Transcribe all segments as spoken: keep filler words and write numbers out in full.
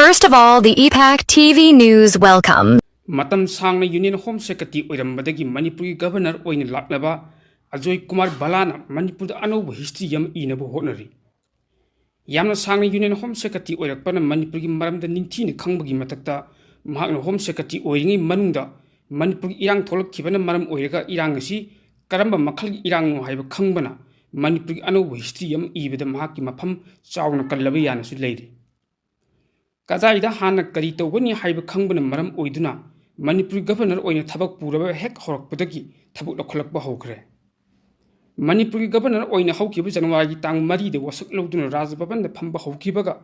First of all, the E PAC T V News welcome. ꯃꯇꯝ ꯁꯥꯡꯅ Union Home Secretary ꯑꯣꯏꯔꯝꯕꯗꯒꯤ ꯃꯅꯤꯄꯨꯔꯒꯤ Governor ꯑꯣꯏꯅ ꯂꯥꯛꯂꯕ ꯑꯖꯣꯏ ꯀꯨꯃꯥꯔ ꯚꯜꯂꯥꯅ ꯃꯅꯤꯄꯨꯔꯗ ꯑꯅꯧꯕ history ꯑꯃ ꯏꯅꯕ ꯍꯣꯠꯅꯔꯤ꯫ ꯌꯥꯝꯅ ꯁꯥꯡꯅ Union Home Secretary ꯑꯣꯏꯔꯛꯄꯅ ꯃꯅꯤꯄꯨꯔꯒꯤ ꯃꯔꯝꯗ ꯅꯤꯡꯊꯤꯅ ꯈꯪꯕꯒꯤ ꯃꯊꯛꯇ, ꯃꯍꯥꯛꯅ Home Secretary ꯑꯣꯏꯔꯤꯉꯩ ꯃꯅꯨꯡꯗ ꯃꯅꯤꯄꯨꯔꯒꯤ ꯏꯔꯥꯡ ꯊꯣꯛꯂꯛꯈꯤꯕꯅ ꯃꯔꯝ ꯑꯣꯏꯔꯒ ꯏꯔꯥꯡ ꯑꯁꯤ ꯀꯔꯝꯕ ꯃꯈꯜꯒꯤ ꯏꯔꯥꯡꯅꯣ ꯍꯥꯏꯕ ꯈꯪꯕꯅ ꯃꯅꯤꯄꯨꯔꯒꯤ ꯑꯅꯧꯕ history ꯑꯃ ꯏꯕꯗ ꯃꯍꯥꯛꯀꯤ ꯃꯐꯝ ꯆꯥꯎꯅ ꯀꯜꯂꯕ ꯌꯥꯅꯁꯨ ꯂꯩꯔꯤ꯫ ꯀꯗꯥꯏꯗ ꯍꯥꯟꯅ ꯀꯔꯤ ꯇꯧꯒꯅꯤ ꯍꯥꯏꯕ ꯈꯪꯕꯅ ꯃꯔꯝ ꯑꯣꯏꯗꯨꯅ ꯃꯅꯤꯄꯨꯔꯒꯤ Governor ꯑꯣꯏꯅ ꯊꯕꯛ ꯄꯨꯔꯕ ꯍꯦꯛ ꯍꯧꯔꯛꯄꯗꯒꯤ ꯊꯕꯛ ꯂꯧꯈꯠꯂꯛꯄ ꯍꯧꯈ꯭ꯔꯦ꯫ ꯃꯅꯤꯄꯨꯔꯒꯤ Governor ꯑꯣꯏꯅ ꯍꯧꯈꯤꯕ ꯖꯅꯋꯥꯔꯤꯒꯤ ꯇꯥꯡ ꯃꯔꯤꯗ ꯋꯥꯁꯛ ꯂꯧꯗꯨꯅ ꯔꯥꯖ ꯚꯕꯟꯗ ꯐꯝꯕ ꯍꯧꯈꯤꯕꯒ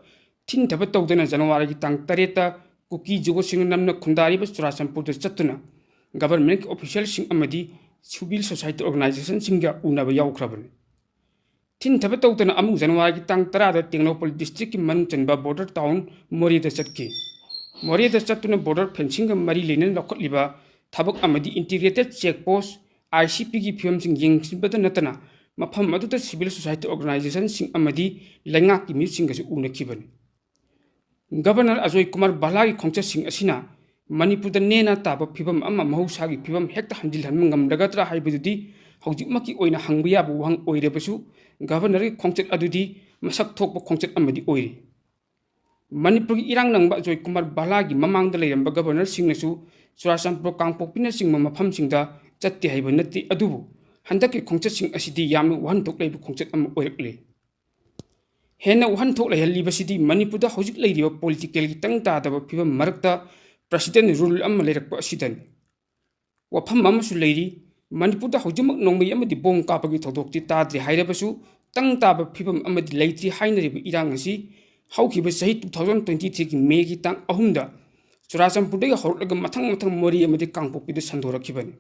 ꯊꯤꯟꯊꯕ ꯇꯧꯗꯅ ꯖꯅꯋꯥꯔꯤꯒꯤ ꯇꯥꯡ ꯇꯔꯦꯠꯇ ꯀꯨꯀꯤ ꯖꯨꯒꯣꯠꯁꯤꯡꯅ ꯅꯝꯅ ꯈꯨꯟꯗꯥꯔꯤꯕ ꯆꯨꯔꯥꯆꯥꯟꯄꯨꯔꯗ ꯆꯠꯇꯨꯅ Governmentꯀꯤ officialꯁꯤꯡ ꯑꯃꯗꯤ civil society organizationꯁꯤꯡꯒ ꯎꯅꯕ ꯌꯥꯎꯈ꯭ꯔꯕꯅꯤ꯫ ꯊꯤꯟꯊꯕ ꯇꯧꯗꯅ ꯑꯃꯨꯛ ꯖꯅꯋꯥꯔꯤꯒꯤ ꯇꯥꯡ ꯇꯔꯥꯗ ꯇꯦꯡꯅꯧꯄꯜ districtꯀꯤ ꯃꯅꯨꯡ ꯆꯟꯕ border town ꯃꯣꯔꯦꯗ ꯆꯠꯈꯤ꯫ ꯃꯣꯔꯦꯗ ꯆꯠꯇꯨꯅ border fencingꯒ ꯃꯔꯤ ꯂꯩꯅꯅ ꯂꯧꯈꯠꯂꯤꯕ ꯊꯕꯛ ꯑꯃꯗꯤ integrated check post, ICPꯒꯤ ꯐꯤꯕꯝꯁꯤꯡ ꯌꯦꯡꯁꯤꯟꯕꯗ ꯅꯠꯇꯅ ꯃꯐꯝ ꯑꯗꯨꯗ civil society organizationꯁꯤꯡ ꯑꯃꯗꯤ ꯂꯩꯉꯥꯛꯀꯤ ꯃꯤꯁꯤꯡꯒꯁꯨ ꯎꯅꯈꯤꯕꯅꯤ꯫ Governor ꯑꯖꯣꯏ ꯀꯨꯃꯥꯔ ꯚꯜꯂꯥꯒꯤ ꯈꯣꯡꯆꯠꯁꯤꯡ ꯑꯁꯤꯅ ꯃꯅꯤꯄꯨꯔꯗ ꯅꯦꯅꯥ ꯇꯥꯕ ꯐꯤꯕꯝ ꯑꯃ ꯃꯍꯧꯁꯥꯒꯤ ꯐꯤꯕꯝ ꯍꯦꯛꯇ ꯍꯟꯖꯤꯜꯍꯟꯕ ꯉꯝꯂꯒꯗ꯭ꯔꯥ ꯍꯥꯏꯕꯗꯨꯗꯤ ꯍꯧꯖꯤꯛꯃꯛꯀꯤ ꯑꯣꯏꯅ ꯍꯪꯕ ꯌꯥꯕ ꯋꯥꯍꯪ ꯑꯣꯏꯔꯕꯁꯨ, Governorꯒꯤ ꯈꯣꯡꯆꯠ ꯑꯗꯨꯗꯤ ꯃꯁꯛ ꯊꯣꯛꯄ ꯈꯣꯡꯆꯠ ꯑꯃꯗꯤ ꯑꯣꯏꯔꯤ꯫ ꯃꯅꯤꯄꯨꯔꯒꯤ ꯏꯔꯥꯡ ꯅꯪꯕ ꯑꯖꯣꯏ ꯀꯨꯃꯥꯔ ꯚꯜꯂꯥꯒꯤ ꯃꯃꯥꯡꯗ ꯂꯩꯔꯝꯕ Governorꯁꯤꯡꯅꯁꯨ ꯆꯨꯔꯥꯆꯥꯟꯄꯨꯔ, ꯀꯥꯡꯄꯣꯛꯄꯤꯅꯆꯤꯡꯕ ꯃꯐꯝꯁꯤꯡꯗ ꯆꯠꯇꯦ ꯍꯥꯏꯕ ꯅꯠꯇꯦ, ꯑꯗꯨꯕꯨ ꯍꯟꯗꯛꯀꯤ ꯈꯣꯡꯆꯠꯁꯤꯡ ꯑꯁꯤꯗꯤ ꯌꯥꯝꯅ ꯋꯥꯍꯟꯊꯣꯛ ꯂꯩꯕ ꯈꯣꯡꯆꯠ ꯑꯃ ꯑꯣꯏꯔꯛꯂꯤ꯫ ꯍꯦꯟꯅ ꯋꯥꯍꯟꯊꯣꯛ ꯂꯩꯍꯜꯂꯤꯕꯁꯤꯗꯤ ꯃꯅꯤꯄꯨꯔꯗ ꯍꯧꯖꯤꯛ ꯂꯩꯔꯤꯕ politicalꯒꯤ ꯇꯪ ꯇꯥꯗꯕ ꯐꯤꯕꯝ ꯃꯔꯛꯇ President rule ꯑꯃ ꯂꯩꯔꯛꯄ ꯑꯁꯤꯗꯅꯤ꯫ ꯋꯥꯐꯝ ꯑꯃꯁꯨ ꯂꯩꯔꯤ, ꯃꯅꯤꯄꯨꯔꯗ ꯍꯧꯖꯤꯛꯃꯛ ꯅꯣꯡꯃꯩ ꯑꯃꯗꯤ bomb ꯀꯥꯞꯄꯒꯤ ꯊꯧꯗꯣꯛꯇꯤ ꯇꯥꯗ꯭ꯔꯤ ꯍꯥꯏꯔꯕꯁꯨ, ꯇꯪ ꯇꯥꯕ ꯐꯤꯕꯝ ꯑꯃꯗꯤ ꯂꯩꯇ꯭ꯔꯤ ꯍꯥꯏꯅꯔꯤꯕ ꯏꯔꯥꯡ ꯑꯁꯤ ꯍꯧꯈꯤꯕ ꯆꯍꯤ two thousand twenty threeꯒꯤ Mayꯒꯤ ꯇꯥꯡ ꯑꯍꯨꯝꯗ ꯆꯨꯔꯥꯆꯥꯟꯄꯨꯔꯗꯒꯤ ꯍꯧꯔꯛꯂꯒ ꯃꯊꯪ ꯃꯊꯪ ꯃꯣꯔꯦ ꯑꯃꯗꯤ ꯀꯥꯡꯄꯣꯛꯄꯤꯗ ꯁꯟꯗꯣꯔꯛꯈꯤꯕꯅꯤ꯫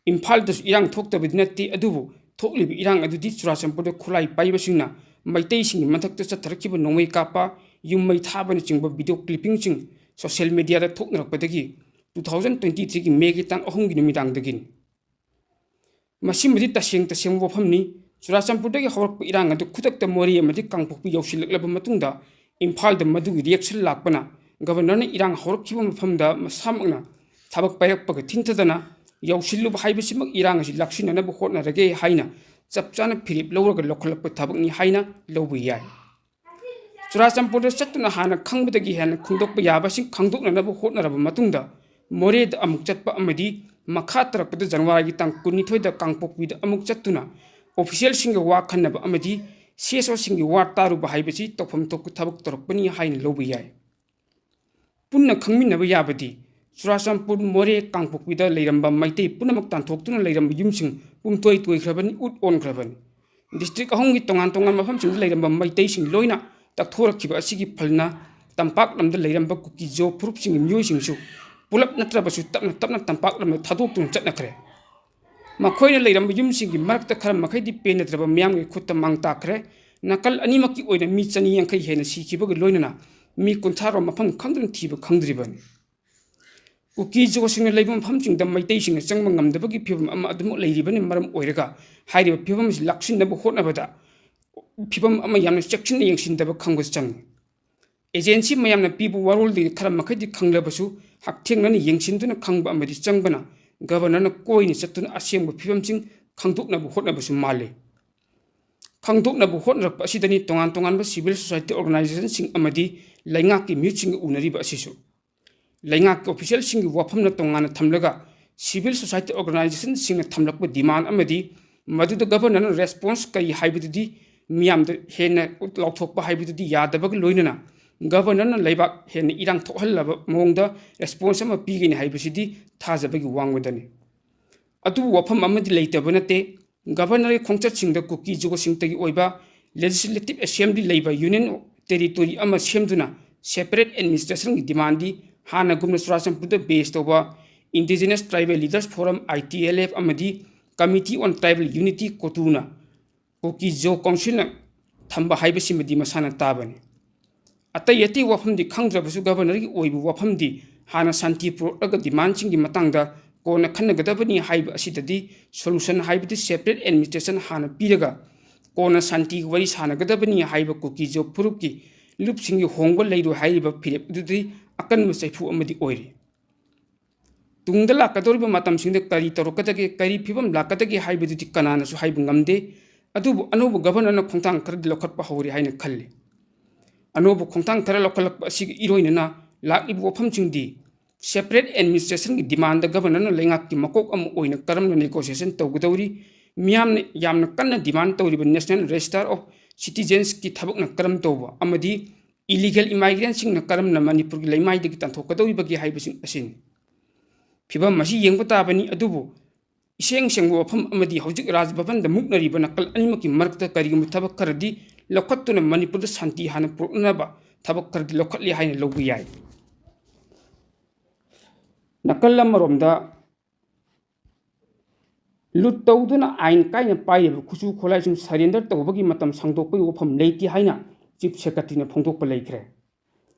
ꯏꯝꯐꯥꯜꯗꯁꯨ ꯏꯔꯥꯡ ꯊꯣꯛꯇꯕꯗꯤ ꯅꯠꯇꯦ, ꯑꯗꯨꯕꯨ ꯊꯣꯛꯂꯤꯕ ꯏꯔꯥꯡ ꯑꯗꯨꯗꯤ ꯆꯨꯔꯥꯆꯥꯟꯄꯨꯔꯗ ꯈꯨꯠꯂꯥꯏ ꯄꯥꯏꯕꯁꯤꯡꯅ ꯃꯩꯇꯩꯁꯤꯡꯒꯤ ꯃꯊꯛꯇ ꯆꯠꯊꯔꯛꯈꯤꯕ ꯅꯣꯡꯃꯩ ꯀꯥꯞꯄ, ꯌꯨꯝ ꯃꯩ ꯊꯥꯕꯅꯆꯤꯡꯕ video clippingꯁꯤꯡ social mediaꯗ ꯊꯣꯛꯅꯔꯛꯄꯗꯒꯤ two thousand twenty threeꯒꯤ Mayꯒꯤ ꯇꯥꯡ ꯑꯍꯨꯝꯒꯤ ꯅꯨꯃꯤꯗꯥꯡꯗꯒꯤꯅꯤ꯫ ꯃꯁꯤꯃꯗꯤ ꯇꯁꯦꯡ ꯇꯁꯦꯡꯕ ꯋꯥꯐꯝꯅꯤ꯫ ꯆꯨꯔꯥꯆꯥꯟꯄꯨꯔꯗꯒꯤ ꯍꯧꯔꯛꯄ ꯏꯔꯥꯡ ꯑꯗꯨ ꯈꯨꯗꯛꯇ ꯃꯣꯔꯦ ꯑꯃꯗꯤ ꯀꯥꯡꯄꯣꯛꯄꯤ ꯌꯧꯁꯤꯜꯂꯛꯂꯕ ꯃꯇꯨꯡꯗ ꯏꯝꯐꯥꯜꯗ ꯃꯗꯨꯒꯤ reaction ꯂꯥꯛꯄꯅ Governorꯅ ꯏꯔꯥꯡ ꯍꯧꯔꯛꯈꯤꯕ ꯃꯐꯝꯗ ꯃꯁꯥꯃꯛꯅ ꯊꯕꯛ ꯄꯥꯏꯔꯛꯄꯒ ꯊꯤꯟꯊꯗꯅ ꯌꯧꯁꯤꯜꯂꯨꯕ ꯍꯥꯏꯕꯁꯤꯃꯛ ꯏꯔꯥꯡ ꯑꯁꯤ ꯂꯥꯛꯁꯤꯟꯅꯅꯕ ꯍꯣꯠꯅꯔꯒꯦ ꯍꯥꯏꯅ ꯆꯞ ꯆꯥꯅ ꯐꯤꯔꯦꯞ ꯂꯧꯔꯒ ꯂꯧꯈꯠꯂꯛꯄ ꯊꯕꯛꯅꯤ ꯍꯥꯏꯅ ꯂꯧꯕ ꯌꯥꯏ꯫ ꯆꯨꯔꯥꯆꯥꯟꯄꯨꯔꯗ ꯆꯠꯇꯨꯅ ꯍꯥꯟꯅ ꯈꯪꯕꯗꯒꯤ ꯍꯦꯟꯅ ꯈꯪꯗꯣꯛꯄ ꯌꯥꯕꯁꯤꯡ ꯈꯪꯗꯣꯛꯅꯅꯕ ꯍꯣꯠꯅꯔꯕ ꯃꯇꯨꯡꯗ, ꯃꯣꯔꯦꯗ ꯑꯃꯨꯛ ꯆꯠꯄ ꯑꯃꯗꯤ ꯃꯈꯥ ꯇꯥꯔꯛꯄꯗ ꯖꯅꯋꯥꯔꯤꯒꯤ ꯇꯥꯡ ꯀꯨꯟꯅꯤꯊꯣꯏꯗ ꯀꯥꯡꯄꯣꯛꯄꯤꯗ ꯑꯃꯨꯛ ꯆꯠꯇꯨꯅ officialꯁꯤꯡꯒ ꯋꯥ ꯈꯟꯅꯕ ꯑꯃꯗꯤ CSOꯁꯤꯡꯒꯤ ꯋꯥ ꯇꯥꯔꯨꯕ ꯍꯥꯏꯕꯁꯤ ꯇꯧꯐꯝ ꯊꯣꯛꯄ ꯊꯕꯛ ꯇꯧꯔꯛꯄꯅꯤ ꯍꯥꯏꯅ ꯂꯧꯕ ꯌꯥꯏ꯫ ꯄꯨꯟꯅ ꯈꯪꯃꯤꯟꯅꯕ ꯌꯥꯕꯗꯤ, ꯆꯨꯔꯥꯆꯥꯟꯄꯨꯔ, ꯃꯣꯔꯦ, ꯀꯥꯡꯄꯣꯛꯄꯤꯗ ꯂꯩꯔꯝꯕ ꯃꯩꯇꯩ ꯄꯨꯝꯅꯃꯛ ꯇꯥꯟꯊꯣꯛꯇꯨꯅ ꯂꯩꯔꯝꯕ ꯌꯨꯝꯁꯤꯡ ꯄꯨꯝꯇꯣꯏ ꯇꯣꯏꯈ꯭ꯔꯕꯅꯤ, ꯎꯠ ꯑꯣꯟꯈ꯭ꯔꯕꯅꯤ꯫ District ꯑꯍꯨꯝꯒꯤ ꯇꯣꯉꯥꯟ ꯇꯣꯉꯥꯟꯕ ꯃꯐꯝꯁꯤꯡꯗ ꯂꯩꯔꯝꯕ ꯃꯩꯇꯩꯁꯤꯡ ꯂꯣꯏꯅ ꯇꯛꯊꯣꯔꯛꯈꯤꯕ ꯑꯁꯤꯒꯤ ꯐꯜꯅ ꯇꯝꯄꯥꯛ ꯂꯝꯗ ꯂꯩꯔꯝꯕ ꯀꯨꯀꯤ ꯖꯣ ꯐꯨꯔꯨꯞꯁꯤꯡꯒꯤ ꯃꯤꯑꯣꯏꯁꯤꯡꯁꯨ ꯄꯨꯂꯞ ꯅꯠꯇ꯭ꯔꯕꯁꯨ ꯇꯞꯅ ꯇꯞꯅ ꯇꯝꯄꯥꯛ ꯂꯝꯗ ꯊꯥꯗꯣꯛꯇꯨꯅ ꯆꯠꯅꯈ꯭ꯔꯦ꯫ ꯃꯈꯣꯏꯅ ꯂꯩꯔꯝꯕ ꯌꯨꯝꯁꯤꯡꯒꯤ ꯃꯔꯛꯇ ꯈꯔ ꯃꯈꯩꯗꯤ ꯄꯦꯟꯅꯗ꯭ꯔꯕ ꯃꯤꯌꯥꯝꯒꯤ ꯈꯨꯠꯇ ꯃꯥꯡ ꯇꯥꯛꯈ꯭ꯔꯦ꯫ ꯅꯥꯀꯜ ꯑꯅꯤꯃꯛꯀꯤ ꯑꯣꯏꯅ ꯃꯤ ꯆꯅꯤ ꯌꯥꯡꯈꯩ ꯍꯦꯟꯅ ꯁꯤꯈꯤꯕꯒ ꯂꯣꯏꯅꯅ ꯃꯤ ꯀꯨꯟꯊ꯭ꯔꯥ ꯔꯣꯝ ꯃꯐꯝ ꯈꯪꯗꯅ ꯊꯤꯕ ꯈꯪꯗ꯭ꯔꯤꯕꯅꯤ꯫ ꯀꯨꯀꯤ ꯖꯣꯁꯤꯡꯅ ꯂꯩꯕ ꯃꯐꯝꯁꯤꯡꯗ ꯃꯩꯇꯩꯁꯤꯡꯅ ꯆꯪꯕ ꯉꯝꯗꯕꯒꯤ ꯐꯤꯕꯝ ꯑꯃ ꯑꯗꯨꯃꯛ ꯂꯩꯔꯤꯕꯅ ꯃꯔꯝ ꯑꯣꯏꯔꯒ, ꯍꯥꯏꯔꯤꯕ ꯐꯤꯕꯝ ꯑꯁꯤ ꯂꯥꯛꯁꯤꯟꯅꯕ ꯍꯣꯠꯅꯕꯗ ꯐꯤꯕꯝ ꯑꯃ ꯌꯥꯝꯅ ꯆꯦꯛꯁꯤꯟꯅ ꯌꯦꯡꯁꯤꯟꯗꯕ ꯈꯪꯕ ꯆꯪꯏ꯫ Agency ꯃꯌꯥꯝꯅ ꯄꯤꯕ ꯋꯥꯔꯣꯜꯗꯒꯤ ꯈꯔ ꯃꯈꯩꯗꯤ ꯈꯪꯂꯕꯁꯨ, ꯍꯛꯊꯦꯡꯅꯅ ꯌꯦꯡꯁꯤꯟꯗꯨꯅ ꯈꯪꯕ ꯑꯃꯗꯤ ꯆꯪꯕꯅ Governorꯅ ꯀꯣꯏꯅ ꯆꯠꯇꯨꯅ ꯑꯁꯦꯡꯕ ꯐꯤꯕꯝꯁꯤꯡ ꯈꯪꯗꯣꯛꯅꯕ ꯍꯣꯠꯅꯕꯁꯨ ꯃꯥꯜꯂꯤ꯫ ꯈꯪꯗꯣꯛꯅꯕ ꯍꯣꯠꯅꯔꯛꯄ ꯑꯁꯤꯗꯅꯤ ꯇꯣꯉꯥꯟ ꯇꯣꯉꯥꯟꯕ civil society organisationꯁꯤꯡ ꯑꯃꯗꯤ ꯂꯩꯉꯥꯛꯀꯤ ꯃꯤꯍꯨꯠꯁꯤꯡꯒ ꯎꯅꯔꯤꯕ ꯑꯁꯤꯁꯨ꯫ ꯂꯩꯉꯥꯛꯀꯤ officialꯁꯤꯡꯒꯤ ꯋꯥꯐꯝꯅ ꯇꯣꯉꯥꯟꯅ ꯊꯝꯂꯒ, civil society organisationꯁꯤꯡꯅ ꯊꯝꯂꯛꯄ demand ꯑꯃꯗꯤ ꯃꯗꯨꯗ Governorꯅ response ꯀꯔꯤ ꯍꯥꯏꯕꯗꯨꯗꯤ ꯃꯤꯌꯥꯝꯗ ꯍꯦꯟꯅ ꯂꯥꯎꯊꯣꯛꯄ ꯍꯥꯏꯕꯗꯨꯗꯤ ꯌꯥꯗꯕꯒ ꯂꯣꯏꯅꯅ, Governorꯅ ꯂꯩꯕꯥꯛ ꯍꯦꯟꯅ ꯏꯔꯥꯡ ꯊꯣꯛꯍꯜꯂꯕ ꯃꯑꯣꯡꯗ response ꯑꯃ ꯄꯤꯒꯅꯤ ꯍꯥꯏꯕꯁꯤꯗꯤ ꯊꯥꯖꯕꯒꯤ ꯋꯥꯡꯃꯗꯅꯤ꯫ ꯑꯗꯨꯕꯨ ꯋꯥꯐꯝ ꯑꯃꯗꯤ ꯂꯩꯇꯕ ꯅꯠꯇꯦ, Governorꯒꯤ ꯈꯣꯡꯆꯠꯁꯤꯡꯗ ꯀꯨꯀꯤ ꯖꯣꯁꯤꯡꯇꯒꯤ ꯑꯣꯏꯕ Legislative Assembly ꯂꯩꯕ Union Territory ꯑꯃ ꯁꯦꯝꯗꯨꯅ separate administrationꯒꯤ demandꯗꯤ ꯍꯥꯟꯅꯒꯨꯝꯅ ꯆꯨꯔꯥꯆꯥꯟꯄꯨꯔꯗ base ꯇꯧꯕ Indigenous Tribal Leaders Forum, ITLF, ꯑꯃꯗꯤ Committee on Tribal Unity, COTUꯅ ꯀꯨꯀꯤ ꯖꯣ Councilꯅ ꯊꯝꯕ ꯍꯥꯏꯕꯁꯤꯃꯗꯤ ꯃꯁꯥꯅ ꯇꯥꯕꯅꯤ꯫ ꯑꯇꯩ ꯑꯇꯩ ꯋꯥꯐꯝꯗꯤ ꯈꯪꯗ꯭ꯔꯕꯁꯨ Governorꯒꯤ ꯑꯣꯏꯕ ꯋꯥꯐꯝꯗꯤ ꯍꯥꯟꯅ ꯁꯥꯟꯇꯤ ꯄꯨꯔꯛꯂꯒ demandꯁꯤꯡꯒꯤ ꯃꯇꯥꯡꯗ ꯀꯣꯟꯅ ꯈꯟꯅꯒꯗꯕꯅꯤ ꯍꯥꯏꯕ ꯑꯁꯤꯗꯗꯤ solution ꯍꯥꯏꯕꯗꯤ separate administration ꯍꯥꯟꯅ ꯄꯤꯔꯒ ꯀꯣꯟꯅ ꯁꯥꯟꯇꯤꯒꯤ ꯋꯥꯔꯤ ꯁꯥꯟꯅꯒꯗꯕꯅꯤ ꯍꯥꯏꯕ ꯀꯨꯀꯤ ꯖꯣ ꯐꯨꯔꯨꯞꯀꯤ ꯂꯨꯞꯁꯤꯡꯒꯤ ꯍꯣꯡꯕ ꯂꯩꯔꯣꯏ ꯍꯥꯏꯔꯤꯕ ꯐꯤꯔꯦꯞ ꯑꯗꯨꯗꯤ ꯑꯀꯟꯕ ꯆꯩꯐꯨ ꯑꯃꯗꯤ ꯑꯣꯏꯔꯤ꯫ ꯇꯨꯡꯗ ꯂꯥꯛꯀꯗꯧꯔꯤꯕ ꯃꯇꯝꯁꯤꯡꯗ ꯀꯔꯤ ꯇꯧꯔꯛꯀꯗꯒꯦ, ꯀꯔꯤ ꯐꯤꯕꯝ ꯂꯥꯛꯀꯗꯒꯦ ꯍꯥꯏꯕꯗꯨꯗꯤ ꯀꯅꯥꯅꯁꯨ ꯍꯥꯏꯕ ꯉꯝꯗꯦ꯫ ꯑꯗꯨꯕꯨ ꯑꯅꯧꯕ ꯒꯕꯔꯅꯔꯅ ꯈꯣꯡꯊꯥꯡ ꯈꯔꯗꯤ ꯂꯧꯈꯠꯄ ꯍꯧꯔꯦ ꯍꯥꯏꯅ ꯈꯜꯂꯤ꯫ ꯑꯅꯧꯕ ꯈꯣꯡꯊꯥꯡ ꯈꯔ ꯂꯧꯈꯠꯂꯛꯄ ꯑꯁꯤꯒꯤ ꯏꯔꯣꯏꯅꯅ ꯂꯥꯛꯂꯤꯕ ꯋꯥꯐꯝꯁꯤꯡꯗꯤ separate administrationꯒꯤ demandꯗ ꯒꯕꯔꯅꯔꯅ ꯂꯩꯉꯥꯛꯀꯤ ꯃꯀꯣꯛ ꯑꯃ ꯑꯣꯏꯅ ꯀꯔꯝꯅ negotiation ꯇꯧꯒꯗꯧꯔꯤ, ꯃꯤꯌꯥꯝꯅ ꯌꯥꯝꯅ ꯀꯟꯅ demand ꯇꯧꯔꯤꯕ National Register of Citizensꯀꯤ ꯊꯕꯛꯅ ꯀꯔꯝ ꯇꯧꯕ ꯑꯃꯗꯤ illegal immigrantꯁꯤꯡꯅ ꯀꯔꯝꯅ ꯃꯅꯤꯄꯨꯔꯒꯤ ꯂꯩꯃꯥꯏꯗꯒꯤ ꯇꯥꯟꯊꯣꯛꯀꯗꯧꯔꯤꯕꯒꯦ ꯍꯥꯏꯕꯁꯤꯡ ꯑꯁꯤꯅꯤ꯫ ꯐꯤꯕꯝ ꯑꯁꯤ ꯌꯦꯡꯕ ꯇꯥꯕꯅꯤ, ꯑꯗꯨꯕꯨ ꯏꯁꯦꯡ ꯁꯦꯡꯕ ꯋꯥꯐꯝ ꯑꯃꯗꯤ ꯍꯧꯖꯤꯛ ꯔꯥꯖ ꯚꯕꯟꯗ ꯃꯨꯛꯅꯔꯤꯕ ꯅꯥꯀꯜ ꯑꯅꯤꯃꯛꯀꯤ ꯃꯔꯛꯇ ꯀꯔꯤꯒꯨꯝꯕ ꯊꯕꯛ ꯈꯔꯗꯤ ꯂꯧꯈꯠꯇꯨꯅ ꯃꯅꯤꯄꯨꯔꯗ ꯁꯥꯟꯇꯤ ꯍꯥꯟꯅ ꯄꯨꯔꯛꯅꯅꯕ ꯊꯕꯛ ꯈꯔꯗꯤ ꯂꯧꯈꯠꯂꯤ ꯍꯥꯏꯅ ꯂꯧꯕ ꯌꯥꯏ꯫ ꯅꯥꯀꯜ ꯑꯃꯔꯣꯝꯗ ꯂꯨꯠ ꯇꯧꯗꯨꯅ ꯑꯥꯏꯟ ꯀꯥꯏꯅ ꯄꯥꯏꯔꯤꯕ ꯈꯨꯠꯁꯨ ꯈꯨꯠꯂꯥꯏꯁꯤꯡ surrender ꯇꯧꯕꯒꯤ ꯃꯇꯝ ꯁꯥꯡꯗꯣꯛꯄꯒꯤ ꯋꯥꯐꯝ ꯂꯩꯇꯦ ꯍꯥꯏꯅ Chief Secretaryꯅ ꯐꯣꯡꯗꯣꯛꯄ ꯂꯩꯈ꯭ꯔꯦ꯫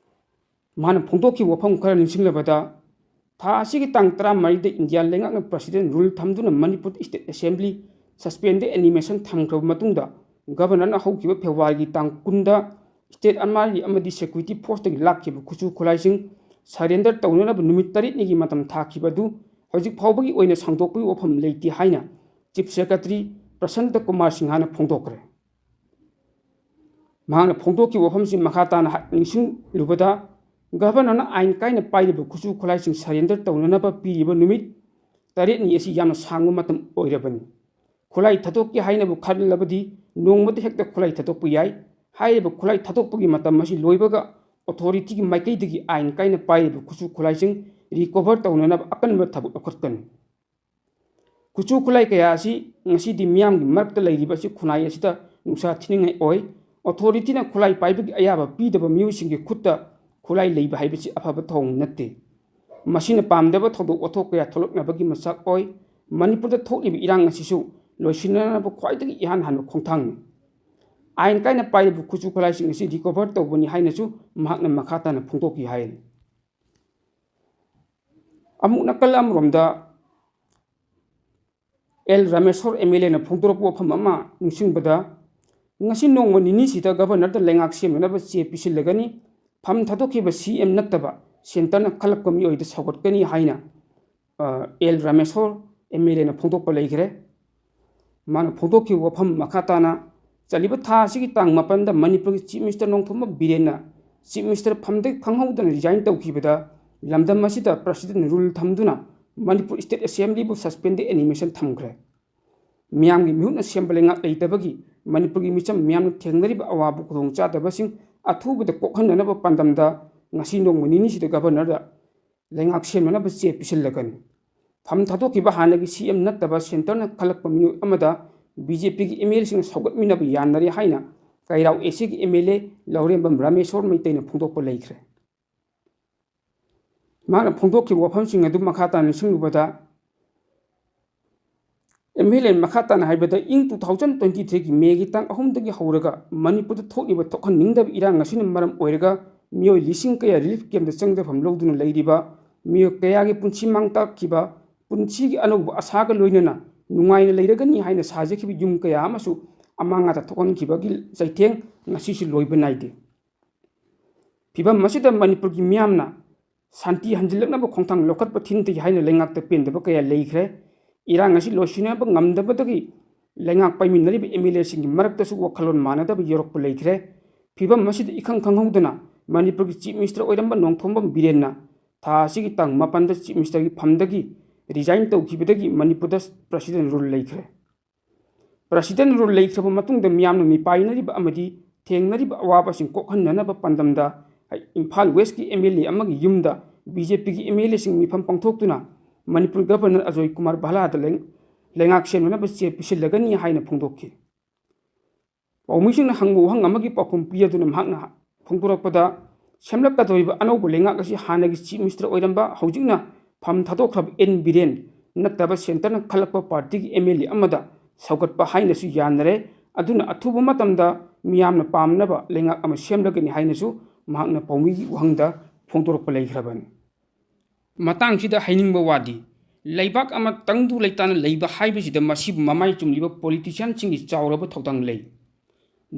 ꯃꯥꯅ ꯐꯣꯡꯗꯣꯛꯈꯤꯕ ꯋꯥꯐꯝ ꯈꯔ ꯅꯤꯡꯁꯤꯡꯂꯕꯗ, ꯊꯥ ꯑꯁꯤꯒꯤ ꯇꯥꯡ ꯇꯔꯥꯃꯔꯤꯗ ꯏꯟꯗꯤꯌꯥ ꯂꯩꯉꯥꯛꯅ President Rule ꯊꯝꯗꯨꯅ Manipur State Assembly suspended animation ꯊꯝꯈ꯭ꯔꯕ ꯃꯇꯨꯡꯗ, ꯒꯕꯔꯅꯔꯅ ꯍꯧꯈꯤꯕ ꯐꯦꯕ꯭ꯔꯨꯋꯥꯔꯤꯒꯤ ꯇꯥꯡ ꯀꯨꯟꯗ State Army ꯑꯃꯗꯤ Security Forceꯇꯒꯤ ꯂꯥꯛꯈꯤꯕ ꯈꯨꯠꯁꯨ ꯈꯨꯠꯂꯥꯏꯁꯤꯡ surrender ꯇꯧꯅꯅꯕ ꯅꯨꯃꯤꯠ ꯇꯔꯦꯠꯅꯤꯒꯤ ꯃꯇꯝ ꯊꯥꯈꯤꯕ ꯑꯗꯨ ꯍꯧꯖꯤꯛ ꯐꯥꯎꯕꯒꯤ ꯑꯣꯏꯅ ꯁꯥꯡꯗꯣꯛꯄꯒꯤ ꯋꯥꯐꯝ ꯂꯩꯇꯦ ꯍꯥꯏꯅ Chief Secretary ꯄ꯭ꯔꯁꯟꯇ ꯀꯨꯃꯥꯔ ꯁꯤꯡꯍꯅ ꯐꯣꯡꯗꯣꯛꯈ꯭ꯔꯦ꯫ ꯃꯍꯥꯛꯅ ꯐꯣꯡꯗꯣꯛꯈꯤꯕ ꯋꯥꯐꯝꯁꯤꯡ ꯃꯈꯥ ꯇꯥꯅ ꯍꯥꯏ-, ꯅꯤꯡꯁꯤꯡꯂꯨꯕꯗ, ꯒꯕꯔꯅꯔꯅ ꯑꯥꯏꯟ ꯀꯥꯏꯅ ꯄꯥꯏꯔꯤꯕ ꯈꯨꯠꯁꯨ ꯈꯨꯠꯂꯥꯏꯁꯤꯡ surrender ꯇꯧꯅꯅꯕ ꯄꯤꯔꯤꯕ ꯅꯨꯃꯤꯠ ꯇꯔꯦꯠꯅꯤ ꯑꯁꯤ ꯌꯥꯝꯅ ꯁꯥꯡꯕ ꯃꯇꯝ ꯑꯣꯏꯔꯕꯅꯤ꯫ ꯈꯨꯠꯂꯥꯏ ꯊꯥꯗꯣꯛꯀꯦ ꯍꯥꯏꯅꯕꯨ ꯈꯜꯂꯕꯗꯤ ꯅꯣꯡꯃꯗ ꯍꯦꯛꯇ ꯈꯨꯠꯂꯥꯏ ꯊꯥꯗꯣꯛꯄ ꯌꯥꯏ꯫ ꯍꯥꯏꯔꯤꯕ ꯈꯨꯠꯂꯥꯏ ꯊꯥꯗꯣꯛꯄꯒꯤ ꯃꯇꯝ ꯑꯁꯤ ꯂꯣꯏꯕꯒ authorityꯒꯤ ꯃꯥꯏꯀꯩꯗꯒꯤ ꯑꯥꯏꯟ ꯀꯥꯏꯅ ꯄꯥꯏꯔꯤꯕ ꯈꯨꯠꯁꯨ ꯈꯨꯠꯂꯥꯏꯁꯤꯡ recover ꯇꯧꯅꯅꯕ ꯑꯀꯟꯕ ꯊꯕꯛ ꯂꯧꯈꯠꯀꯅꯤ꯫ ꯈꯨꯠꯁꯨ ꯈꯨꯠꯂꯥꯏ ꯀꯌꯥ ꯑꯁꯤ ꯉꯁꯤꯗꯤ ꯃꯤꯌꯥꯝꯒꯤ ꯃꯔꯛꯇ ꯂꯩꯔꯤꯕ ꯑꯁꯤ ꯈꯨꯟꯅꯥꯏ ꯑꯁꯤꯗ ꯅꯨꯡꯁꯥ ꯊꯤꯅꯤꯡꯉꯥꯏ ꯑꯣꯏ꯫ Authorityꯅ ꯈꯨꯠꯂꯥꯏ ꯄꯥꯏꯕꯒꯤ ꯑꯌꯥꯕ ꯄꯤꯗꯕ ꯃꯤꯑꯣꯏꯁꯤꯡꯒꯤ ꯈꯨꯠꯇ ꯈꯨꯠꯂꯥꯏ ꯂꯩꯕ ꯍꯥꯏꯕꯁꯤ ꯑꯐꯕ ꯊꯧꯑꯣꯡ ꯅꯠꯇꯦ꯫ ꯃꯁꯤꯅ ꯄꯥꯝꯗꯕ ꯊꯧꯗꯣꯛ ꯋꯥꯊꯣꯛ ꯀꯌꯥ ꯊꯣꯛꯂꯛꯅꯕꯒꯤ ꯃꯆꯥꯛ ꯑꯣꯏ꯫ ꯃꯅꯤꯄꯨꯔꯗ ꯊꯣꯛꯂꯤꯕ ꯏꯔꯥꯡ ꯑꯁꯤꯁꯨ ꯂꯣꯏꯁꯤꯟꯅꯅꯕ ꯈ꯭ꯋꯥꯏꯗꯒꯤ ꯏꯍꯥꯟ ꯍꯥꯟꯕ ꯈꯣꯡꯊꯥꯡꯅꯤ꯫ ꯑꯥꯏꯟ ꯀꯥꯏꯅ ꯄꯥꯏꯔꯤꯕ ꯈꯨꯠꯁꯨ ꯈꯨꯠꯂꯥꯏꯁꯤꯡ ꯑꯁꯤ recover ꯇꯧꯕꯅꯤ ꯍꯥꯏꯅꯁꯨ ꯃꯍꯥꯛꯅ ꯃꯈꯥ ꯇꯥꯅ ꯐꯣꯡꯗꯣꯛꯈꯤ ꯍꯥꯏꯔꯤ꯫ ꯑꯃꯨꯛ ꯅꯥꯀꯜ ꯑꯃꯔꯣꯝꯗ ꯑꯦꯜ ꯔꯥꯃꯦꯁꯣꯔ MLAꯅ ꯐꯣꯡꯗꯣꯔꯛꯄ ꯋꯥꯐꯝ ꯑꯃ ꯅꯤꯡꯁꯤꯡꯕꯗ, ꯉꯁꯤ ꯅꯣꯡꯃ ꯅꯤꯅꯤꯁꯤꯗ ꯒꯕꯔꯅꯔꯗ ꯂꯩꯉꯥꯛ ꯁꯦꯝꯅꯅꯕ ꯆꯦ ꯄꯤꯁꯤꯜꯂꯒꯅꯤ, ꯐꯝ ꯊꯥꯗꯣꯛꯈꯤꯕ ꯁꯤ ꯑꯦꯝ ꯅꯠꯇꯕ ꯁꯦꯟꯇꯔꯅ ꯈꯜꯂꯛꯄ ꯃꯤꯑꯣꯏꯗ ꯁꯧꯒꯠꯀꯅꯤ ꯍꯥꯏꯅ, ꯑ, ꯑꯦꯜ ꯔꯥꯃꯦꯁꯣꯔ ꯑꯦꯝ ꯑꯦꯜ ꯑꯦꯅ ꯐꯣꯡꯗꯣꯛꯄ ꯂꯩꯈ꯭ꯔꯦ꯫ ꯃꯥꯅ ꯐꯣꯡꯗꯣꯛꯈꯤꯕ ꯋꯥꯐꯝ ꯃꯈꯥ ꯇꯥꯅ, ꯆꯠꯂꯤꯕ ꯊꯥ ꯑꯁꯤꯒꯤ ꯇꯥꯡ ꯃꯥꯄꯟꯗ ꯃꯅꯤꯄꯨꯔꯒꯤ ꯆꯤꯐ ꯃꯤꯅꯤꯁꯇꯔ ꯅꯣꯡꯊꯣꯝꯕꯝ ꯕꯤꯔꯦꯟꯅ ꯆꯤꯐ ꯃꯤꯅꯤꯁꯇꯔ ꯐꯝꯗꯒꯤ ꯈꯪꯍꯧꯗꯅ ꯔꯤꯖꯥꯏꯟ ꯇꯧꯈꯤꯕꯗ ꯂꯝꯗꯝ ꯑꯁꯤꯗ ꯄ꯭ꯔꯁꯤꯗꯦꯟ ꯔꯨꯜ ꯊꯝꯗꯨꯅ ꯃꯅꯤꯄꯨꯔ ꯁ꯭ꯇꯦꯠ ꯑꯦꯁꯦꯝꯕ꯭ꯂꯤꯕꯨ ꯁꯁꯄꯦꯟꯗꯦꯗ ꯑꯦꯅꯤꯃꯦꯁꯟ ꯊꯝꯈ꯭ꯔꯦ꯫ ꯃꯤꯌꯥꯝꯒꯤ ꯃꯤꯍꯨꯠꯅ ꯁꯦꯝꯕ ꯂꯩꯉꯥꯛ ꯂꯩꯇꯕꯒꯤ ꯃꯅꯤꯄꯨꯔꯒꯤ ꯃꯤꯆꯝ ꯃꯤꯌꯥꯝꯅ ꯊꯦꯡꯅꯔꯤꯕ ꯑꯋꯥꯕ ꯈꯨꯗꯣꯡꯆꯥꯗꯕꯁꯤꯡ ꯑꯊꯨꯕꯗ ꯀꯣꯛꯍꯟꯅꯅꯕ ꯄꯥꯟꯗꯝꯗ ꯉꯁꯤ ꯅꯣꯡꯃ ꯅꯤꯅꯤꯁꯤꯗ ꯒꯕꯔꯅꯔꯗ ꯂꯩꯉꯥꯛ ꯁꯦꯝꯅꯅꯕ ꯆꯦ ꯄꯤꯁꯤꯜꯂꯒꯅꯤ꯫ ꯐꯝ ꯊꯥꯗꯣꯛꯈꯤꯕ ꯍꯥꯟꯅꯒꯤ ꯁꯤ ꯑꯦꯝ ꯅꯠꯇꯕ ꯁꯦꯟꯇꯔꯅ ꯈꯜꯂꯛꯄ ꯃꯤꯑꯣꯏ ꯑꯃꯗ ꯕꯤ ꯖꯦ ꯄꯤꯒꯤ ꯑꯦꯝ ꯑꯦꯜ ꯑꯦꯁꯤꯡꯅ ꯁꯧꯒꯠꯃꯤꯟꯅꯕ ꯌꯥꯅꯔꯦ ꯍꯥꯏꯅ ꯀꯩꯔꯥꯎ ꯑꯦ ꯁꯤꯒꯤ ꯑꯦꯝ ꯑꯦꯜ ꯑꯦ ꯂꯧꯔꯦꯝꯕꯝ ꯔꯥꯃꯦꯁꯣꯔ ꯃꯩꯇꯩꯅ ꯐꯣꯡꯗꯣꯛꯄ ꯂꯩꯈ꯭ꯔꯦ꯫ ꯃꯍꯥꯛꯅ ꯐꯣꯡꯗꯣꯛꯈꯤꯕ ꯋꯥꯐꯝꯁꯤꯡ ꯑꯗꯨ ꯃꯈꯥ ꯇꯥꯅ ꯅꯤꯡꯁꯤꯡꯂꯨꯕꯗ, ꯑꯦꯝ ꯑꯦꯜ ꯑꯦꯅ ꯃꯈꯥ ꯇꯥꯅ ꯍꯥꯏꯕꯗ, ꯏꯪ two thousand twenty threeꯒꯤ ꯃꯦꯒꯤ ꯇꯥꯡ ꯑꯍꯨꯝꯗꯒꯤ ꯍꯧꯔꯒ ꯃꯅꯤꯄꯨꯔꯗ ꯊꯣꯛꯂꯤꯕ ꯊꯣꯛꯍꯟꯅꯤꯡꯗꯕ ꯏꯔꯥꯡ ꯑꯁꯤꯅ ꯃꯔꯝ ꯑꯣꯏꯔꯒ ꯃꯤꯑꯣꯏ ꯂꯤꯁꯤꯡ ꯀꯌꯥ ꯔꯤꯂꯤꯐ ꯀꯦꯝꯞꯇ ꯆꯪꯖꯐꯝ ꯂꯧꯗꯨꯅ ꯂꯩꯔꯤꯕ, ꯃꯤꯑꯣꯏ ꯀꯌꯥꯒꯤ ꯄꯨꯟꯁꯤ ꯃꯥꯡ ꯇꯥꯛꯈꯤꯕ, ꯄꯨꯟꯁꯤꯒꯤ ꯑꯅꯧꯕ ꯑꯁꯥꯒ ꯂꯣꯏꯅꯅ ꯅꯨꯡꯉꯥꯏꯅ ꯂꯩꯔꯒꯅꯤ ꯍꯥꯏꯅ ꯁꯥꯖꯈꯤꯕ ꯌꯨꯝ ꯀꯌꯥ ꯑꯃꯁꯨ ꯑꯃꯥꯡ ꯑꯇꯥ ꯊꯣꯛꯍꯟꯈꯤꯕꯒꯤ ꯆꯩꯊꯦꯡ ꯉꯁꯤꯁꯨ ꯂꯣꯏꯕ ꯅꯥꯏꯗꯦ꯫ ꯐꯤꯚꯝ ꯑꯁꯤꯗ ꯃꯅꯤꯄꯨꯔꯒꯤ ꯃꯤꯌꯥꯝꯅ ꯁꯥꯟꯇꯤ ꯍꯟꯖꯤꯜꯂꯛꯅꯕ ꯈꯣꯡꯊꯥꯡ ꯂꯧꯈꯠꯄ ꯊꯤꯟꯊꯩ ꯍꯥꯏꯅ ꯂꯩꯉꯥꯛꯇ ꯄꯦꯟꯗꯕ ꯀꯌꯥ ꯂꯩꯈ꯭ꯔꯦ꯫ ꯏꯔꯥꯡ ꯑꯁꯤ ꯂꯣꯏꯁꯤꯟꯅꯕ ꯉꯝꯗꯕꯗꯒꯤ ꯂꯩꯉꯥꯛ ꯄꯥꯏꯃꯤꯟꯅꯔꯤꯕ ꯑꯦꯝ ꯑꯦꯜ ꯑꯦꯁꯤꯡꯒꯤ ꯃꯔꯛꯇꯁꯨ ꯋꯥꯈꯜꯂꯣꯟ ꯃꯥꯟꯅꯗꯕ ꯌꯧꯔꯛꯄ ꯂꯩꯈ꯭ꯔꯦ꯫ ꯐꯤꯚꯝ ꯑꯁꯤꯗ ꯏꯈꯪ ꯈꯪꯍꯧꯗꯅ ꯃꯅꯤꯄꯨꯔꯒꯤ ꯆꯤꯐ ꯃꯤꯅꯤꯁꯇꯔ ꯑꯣꯏꯔꯝꯕ ꯅꯣꯡꯊꯣꯝꯕꯝ ꯕꯤꯔꯦꯟꯅ ꯊꯥ ꯑꯁꯤꯒꯤ ꯇꯥꯡ ꯃꯥꯄꯟꯗ ꯆꯤꯐ ꯃꯤꯅꯤꯁꯇꯔꯒꯤ ꯐꯝꯗꯒꯤ ꯔꯤꯖꯥꯏꯟ ꯇꯧꯈꯤꯕꯗꯒꯤ ꯃꯅꯤꯄꯨꯔꯗ ꯄ꯭ꯔꯁꯤꯗꯦꯟ ꯔꯨꯜ ꯂꯩꯈ꯭ꯔꯦ꯫ ꯄ꯭ꯔꯁꯤꯗꯦꯟ ꯔꯨꯜ ꯂꯩꯈ꯭ꯔꯕ ꯃꯇꯨꯡꯗ ꯃꯤꯌꯥꯝꯅ ꯃꯤꯄꯥꯏꯅꯔꯤꯕ ꯑꯃꯗꯤ ꯊꯦꯡꯅꯔꯤꯕ ꯑꯋꯥꯕꯁꯤꯡ ꯀꯣꯛꯍꯟꯅꯅꯕ ꯄꯥꯟꯗꯝꯗ ꯏꯝꯐꯥꯜ ꯋꯦꯁꯀꯤ ꯑꯦꯝ ꯑꯦꯜ ꯑꯦ ꯑꯃꯒꯤ ꯌꯨꯝꯗ ꯕꯤ ꯖꯦ ꯄꯤꯒꯤ ꯑꯦꯝ ꯑꯦꯜ ꯑꯦꯁꯤꯡ ꯃꯤꯐꯝ ꯄꯥꯡꯊꯣꯛꯇꯨꯅ ꯃꯅꯤꯄꯨꯔ ꯒꯕꯔꯅꯔ ꯑꯖꯣꯏ ꯀꯨꯃꯥꯔ ꯚꯥꯂꯥꯗ ꯂꯩ-, ꯂꯩꯉꯥꯛ ꯁꯦꯝꯅꯅꯕ ꯆꯦ ꯄꯤꯁꯤꯜꯂꯒꯅꯤ ꯍꯥꯏꯅ ꯐꯣꯡꯗꯣꯛꯈꯤ꯫ ꯄꯥꯎꯃꯤꯁꯤꯡꯅ ꯍꯪꯕ ꯋꯥꯍꯪ ꯑꯃꯒꯤ ꯄꯥꯎꯈꯨꯝ ꯄꯤꯗꯨꯅ ꯃꯍꯥꯛꯅ ꯐꯣꯡꯗꯣꯔꯛꯄꯗ, ꯁꯦꯝꯂꯛꯀꯗꯧꯔꯤꯕ ꯑꯅꯧꯕ ꯂꯩꯉꯥꯛ ꯑꯁꯤ ꯍꯥꯟꯅꯒꯤ ꯆꯤꯐ ꯃꯤꯅꯤꯁꯇꯔ ꯑꯣꯏꯔꯝꯕ, ꯍꯧꯖꯤꯛꯅ ꯐꯝ ꯊꯥꯗꯣꯛꯈ꯭ꯔꯕ ꯑꯦꯟ ꯕꯤꯔꯦꯟ ꯅꯠꯇꯕ ꯁꯦꯟꯇꯔꯅ ꯈꯜꯂꯛꯄ ꯄꯥꯔꯇꯤꯒꯤ ꯑꯦꯝ ꯑꯦꯜ ꯑꯦ ꯑꯃꯗ ꯁꯧꯒꯠꯄ ꯍꯥꯏꯅꯁꯨ ꯌꯥꯅꯔꯦ꯫ ꯑꯗꯨꯅ ꯑꯊꯨꯕ ꯃꯇꯝꯗ ꯃꯤꯌꯥꯝꯅ ꯄꯥꯝꯅꯕ ꯂꯩꯉꯥꯛ ꯑꯃ ꯁꯦꯝꯂꯒꯅꯤ ꯍꯥꯏꯅꯁꯨ ꯃꯍꯥꯛꯅ ꯄꯥꯎꯃꯤꯒꯤ ꯋꯥꯍꯪꯗ ꯐꯣꯡꯗꯣꯔꯛꯄ ꯂꯩꯈ꯭ꯔꯕꯅꯤ꯫ ꯃꯇꯥꯡꯁꯤꯗ ꯍꯥꯏꯅꯤꯡꯕ ꯋꯥꯗꯤ, ꯂꯩꯕꯥꯛ ꯑꯃ ꯇꯪꯗꯨ ꯂꯩꯇꯥꯅ ꯂꯩꯕ ꯍꯥꯏꯕꯁꯤꯗ ꯃꯁꯤꯕꯨ ꯃꯃꯥꯏ ꯆꯨꯝꯂꯤꯕ ꯄꯣꯂꯤꯇꯤꯁꯤꯌꯥꯟꯁꯤꯡꯒꯤ ꯆꯥꯎꯔꯕ ꯊꯧꯗꯥꯡ ꯂꯩ꯫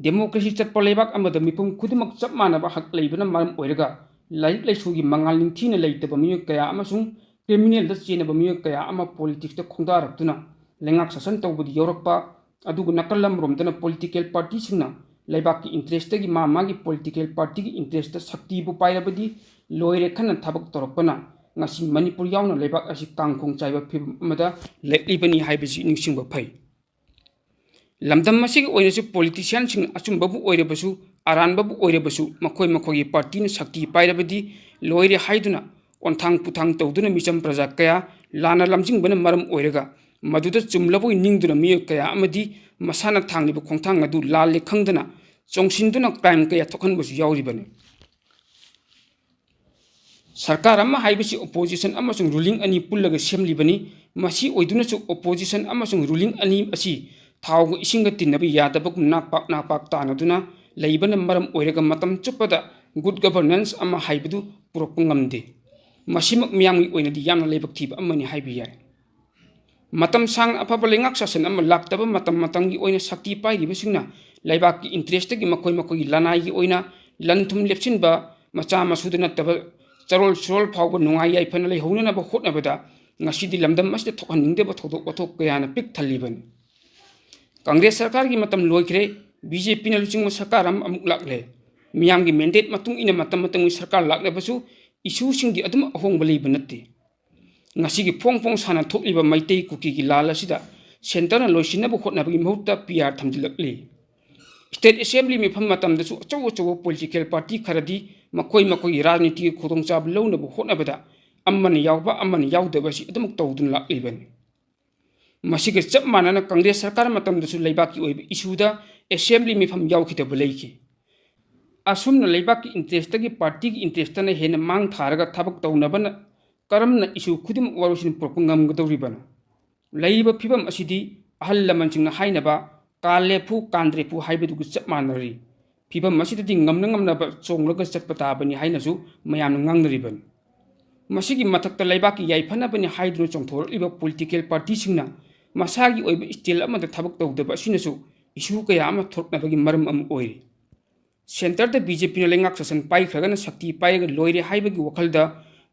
Democracy ꯆꯠꯄ ꯂꯩꯕꯥꯛ ꯑꯃꯗ ꯃꯤꯄꯨꯝ ꯈꯨꯗꯤꯡꯃꯛ ꯆꯞ ꯃꯥꯟꯅꯕ ꯍꯛ ꯂꯩꯕꯅ ꯃꯔꯝ ꯑꯣꯏꯔꯒ ꯂꯥꯏꯔꯤꯛ ꯂꯥꯏꯁꯨꯒꯤ ꯃꯉꯥꯜ ꯅꯤꯡꯊꯤꯅ ꯂꯩꯇꯕ ꯃꯤꯑꯣꯏ ꯀꯌꯥ ꯑꯃꯁꯨꯡ criminalꯗ ꯆꯦꯟꯅꯕ ꯃꯤꯑꯣꯏ ꯀꯌꯥ ꯑꯃ politicsꯇ ꯈꯣꯡꯗꯥꯔꯛꯇꯨꯅ ꯂꯩꯉꯥꯛ ꯁꯥꯁꯟ ꯇꯧꯕꯗꯤ ꯌꯥꯎꯔꯛꯄ, ꯑꯗꯨꯒ ꯅꯥꯀꯜ ꯑꯃꯔꯣꯝꯗꯅ political partyꯁꯤꯡꯅ ꯂꯩꯕꯥꯛꯀꯤ interestꯇꯒꯤ ꯃꯥ ꯃꯥꯒꯤ political partyꯒꯤ interestꯇ ꯁꯛꯇꯤꯕꯨ ꯄꯥꯏꯔꯕꯗꯤ ꯂꯣꯏꯔꯦ ꯈꯟꯅ ꯊꯕꯛ ꯇꯧꯔꯛꯄꯅ ꯉꯁꯤ ꯃꯅꯤꯄꯨꯔ ꯌꯥꯎꯅ ꯂꯩꯕꯥꯛ ꯑꯁꯤ ꯀꯥꯡꯈꯣꯡ ꯆꯥꯏꯕ ꯐꯤꯕꯝ ꯑꯃꯗ ꯂꯦꯞꯂꯤꯕꯅꯤ ꯍꯥꯏꯕꯁꯤ ꯅꯤꯡꯁꯤꯡꯕ ꯐꯩ꯫ ꯂꯝꯗꯝ ꯑꯁꯤꯒꯤ ꯑꯣꯏꯅꯁꯨ politicianꯁꯤꯡ ꯑꯆꯨꯝꯕꯕꯨ ꯑꯣꯏꯔꯕꯁꯨ, ꯑꯔꯥꯟꯕꯕꯨ ꯑꯣꯏꯔꯕꯁꯨ, ꯃꯈꯣꯏ ꯃꯈꯣꯏꯒꯤ partyꯅ ꯁꯛꯇꯤ ꯄꯥꯏꯔꯕꯗꯤ ꯂꯣꯏꯔꯦ ꯍꯥꯏꯗꯨꯅ ꯑꯣꯟꯊꯥꯡ ꯄꯨꯊꯥꯡ ꯇꯧꯗꯨꯅ ꯃꯤꯆꯝ ꯄ꯭ꯔꯖꯥ ꯀꯌꯥ ꯂꯥꯟꯅ ꯂꯝꯖꯤꯡꯕꯅ ꯃꯔꯝ ꯑꯣꯏꯔꯒ ꯃꯗꯨꯗ ꯆꯨꯝꯂꯕꯣꯏ ꯅꯤꯡꯗꯨꯅ ꯃꯤꯑꯣꯏ ꯀꯌꯥ ꯑꯃꯗꯤ ꯃꯁꯥꯅ ꯊꯥꯡꯂꯤꯕ ꯈꯣꯡꯊꯥꯡ ꯑꯗꯨ ꯂꯥꯜꯂꯦ ꯈꯪꯗꯅ ꯆꯣꯡꯁꯤꯟꯗꯨꯅ crime ꯀꯌꯥ ꯊꯣꯛꯍꯟꯕꯁꯨ ꯌꯥꯎꯔꯤꯕꯅꯤ꯫ ꯁꯔꯀꯥꯔ ꯑꯃ ꯍꯥꯏꯕꯁꯤ opposition ꯑꯃꯁꯨꯡ ruling ꯑꯅꯤ ꯄꯨꯜꯂꯒ ꯁꯦꯝꯂꯤꯕꯅꯤ꯫ ꯃꯁꯤ ꯑꯣꯏꯗꯨꯅꯁꯨ opposition ꯑꯃꯁꯨꯡ ruling ꯑꯅꯤ ꯑꯁꯤ ꯊꯥꯎꯒ ꯏꯁꯤꯡꯒ ꯇꯤꯟꯅꯕ ꯌꯥꯗꯕꯒꯨꯝ ꯅꯥꯛꯄꯥꯛ ꯅꯥꯛꯄꯥꯛ ꯇꯥꯅꯗꯨꯅ ꯂꯩꯕꯅ ꯃꯔꯝ ꯑꯣꯏꯔꯒ ꯃꯇꯝ ꯆꯨꯞꯄꯗ good governance ꯑꯃ ꯍꯥꯏꯕꯗꯨ ꯄꯨꯔꯛꯄ ꯉꯝꯗꯦ꯫ ꯃꯁꯤꯃꯛ ꯃꯤꯌꯥꯝꯒꯤ ꯑꯣꯏꯅꯗꯤ ꯌꯥꯝꯅ ꯂꯥꯏꯕꯛ ꯊꯤꯕ ꯑꯃꯅꯤ ꯍꯥꯏꯕ ꯌꯥꯏ꯫ ꯃꯇꯝ ꯁꯥꯡꯅ ꯑꯐꯕ ꯂꯩꯉꯥꯛ ꯁꯥꯁꯟ ꯑꯃ ꯂꯥꯛꯇꯕ ꯃꯇꯝ ꯃꯇꯝꯒꯤ ꯑꯣꯏꯅ ꯁꯛꯇꯤ ꯄꯥꯏꯔꯤꯕꯁꯤꯡꯅ ꯂꯩꯕꯥꯛꯀꯤ interestꯇꯒꯤ ꯃꯈꯣꯏ ꯃꯈꯣꯏꯒꯤ ꯂꯅꯥꯏꯒꯤ ꯑꯣꯏꯅ ꯂꯟ ꯊꯨꯝ ꯂꯦꯞꯁꯤꯟꯕ, ꯃꯆꯥ ꯃꯁꯨꯗ ꯅꯠꯇꯕ ꯆꯔꯣꯜ ꯁꯨꯔꯣꯜ ꯐꯥꯎꯕ ꯅꯨꯡꯉꯥꯏ ꯌꯥꯏꯐꯅ ꯂꯩꯍꯧꯅꯅꯕ ꯍꯣꯠꯅꯕꯗ ꯉꯁꯤꯗꯤ ꯂꯝꯗꯝ ꯑꯁꯤꯗ ꯊꯣꯛꯍꯟꯅꯤꯡꯗꯕ ꯊꯧꯗꯣꯛ ꯋꯥꯊꯣꯛ ꯀꯌꯥꯅ ꯄꯤꯛ ꯊꯜꯂꯤꯕꯅꯤ꯫ ꯀꯪꯒ꯭ꯔꯦꯁ ꯁꯔꯀꯥꯔꯒꯤ ꯃꯇꯝ ꯂꯣꯏꯈ꯭ꯔꯦ, BJPꯅ ꯂꯨꯆꯤꯡꯕ ꯁꯔꯀꯥꯔ ꯑꯃ ꯑꯃꯨꯛ ꯂꯥꯛꯂꯦ꯫ ꯃꯤꯌꯥꯝꯒꯤ mandate ꯃꯇꯨꯡ ꯏꯟꯅ ꯃꯇꯝ ꯃꯇꯝꯒꯤ ꯁꯔꯀꯥꯔ ꯂꯥꯛꯂꯕꯁꯨ issueꯁꯤꯡꯗꯤ ꯑꯗꯨꯝ ꯑꯍꯣꯡꯕ ꯂꯩꯕ ꯅꯠꯇꯦ꯫ ꯉꯁꯤꯒꯤ ꯐꯣꯡ ꯐꯣꯡ ꯁꯥꯅ ꯊꯣꯛꯂꯤꯕ ꯃꯩꯇꯩ ꯀꯨꯀꯤꯒꯤ ꯂꯥꯜ ꯑꯁꯤꯗ centreꯅ ꯂꯣꯏꯁꯤꯟꯅꯕ ꯍꯣꯠꯅꯕꯒꯤ ꯃꯍꯨꯠꯇ PR ꯊꯝꯖꯤꯜꯂꯛꯂꯤ꯫ State Assembly ꯃꯤꯐꯝ ꯃꯇꯝꯗꯁꯨ ꯑꯆꯧ ꯑꯆꯧꯕ political party ꯈꯔꯗꯤ ꯃꯈꯣꯏ ꯃꯈꯣꯏꯒꯤ ꯔꯥꯖꯅꯤꯇꯤꯒꯤ ꯈꯨꯗꯣꯡꯆꯥꯕ ꯂꯧꯅꯕ ꯍꯣꯠꯅꯕꯗ ꯑꯃꯅ ꯌꯥꯎꯕ ꯑꯃꯅ ꯌꯥꯎꯗꯕ ꯑꯁꯤ ꯑꯗꯨꯃꯛ ꯇꯧꯗꯨꯅ ꯂꯥꯛꯂꯤꯕꯅꯤ꯫ ꯃꯁꯤꯒ ꯆꯞ ꯃꯥꯟꯅꯅ ꯀꯪꯒ꯭ꯔꯦꯁ ꯁꯔꯀꯥꯔ ꯃꯇꯝꯗꯁꯨ ꯂꯩꯕꯥꯛꯀꯤ ꯑꯣꯏꯕ issueꯗ Assembly ꯃꯤꯐꯝ ꯌꯥꯎꯈꯤꯗꯕ ꯂꯩꯈꯤ꯫ ꯑꯁꯨꯝꯅ ꯂꯩꯕꯥꯛꯀꯤ interestꯇꯒꯤ partyꯒꯤ interestꯅ ꯍꯦꯟꯅ ꯃꯥꯡ ꯊꯥꯔꯒ ꯊꯕꯛ ꯇꯧꯅꯕꯅ ꯀꯔꯝꯅ issue ꯈꯨꯗꯤꯡꯃꯛ ꯋꯥꯔꯣꯏꯁꯤꯟ ꯄꯨꯔꯛꯄ ꯉꯝꯒꯗꯧꯔꯤꯕꯅꯣ? ꯂꯩꯔꯤꯕ ꯐꯤꯕꯝ ꯑꯁꯤꯗꯤ ꯑꯍꯜ ꯂꯃꯟꯁꯤꯡꯅ ꯍꯥꯏꯅꯕ "ꯀꯥ ꯂꯦꯞꯐꯨ ꯀꯥꯟꯗ꯭ꯔꯦꯐꯨ" ꯍꯥꯏꯕꯗꯨꯒ ꯆꯞ ꯃꯥꯟꯅꯔꯤ꯫ ꯐꯤꯕꯝ ꯑꯁꯤꯗꯗꯤ ꯉꯝꯅ ꯉꯝꯅꯕ ꯆꯣꯡꯂꯒ ꯆꯠꯄ ꯇꯥꯕꯅꯤ ꯍꯥꯏꯅꯁꯨ ꯃꯌꯥꯝꯅ ꯉꯥꯡꯅꯔꯤꯕꯅꯤ꯫ ꯃꯁꯤꯒꯤ ꯃꯊꯛꯇ ꯂꯩꯕꯥꯛꯀꯤ ꯌꯥꯏꯐꯅꯕꯅꯤ ꯍꯥꯏꯗꯨꯅ ꯆꯣꯡꯊꯣꯔꯛꯂꯤꯕ political partyꯁꯤꯡꯅ ꯃꯁꯥꯒꯤ ꯑꯣꯏꯕ style ꯑꯃꯗ ꯊꯕꯛ ꯇꯧꯗꯕ ꯑꯁꯤꯅꯁꯨ issue ꯀꯌꯥ ꯑꯃ ꯊꯣꯛꯅꯕꯒꯤ ꯃꯔꯝ ꯑꯃ ꯑꯣꯏꯔꯤ꯫ Centreꯗ BJPꯅ ꯂꯩꯉꯥꯛ ꯁꯥꯁꯟ ꯄꯥꯏꯈ꯭ꯔꯒꯅ ꯁꯛꯇꯤ ꯄꯥꯏꯔꯒ ꯂꯣꯏꯔꯦ ꯍꯥꯏꯕꯒꯤ ꯋꯥꯈꯜꯗ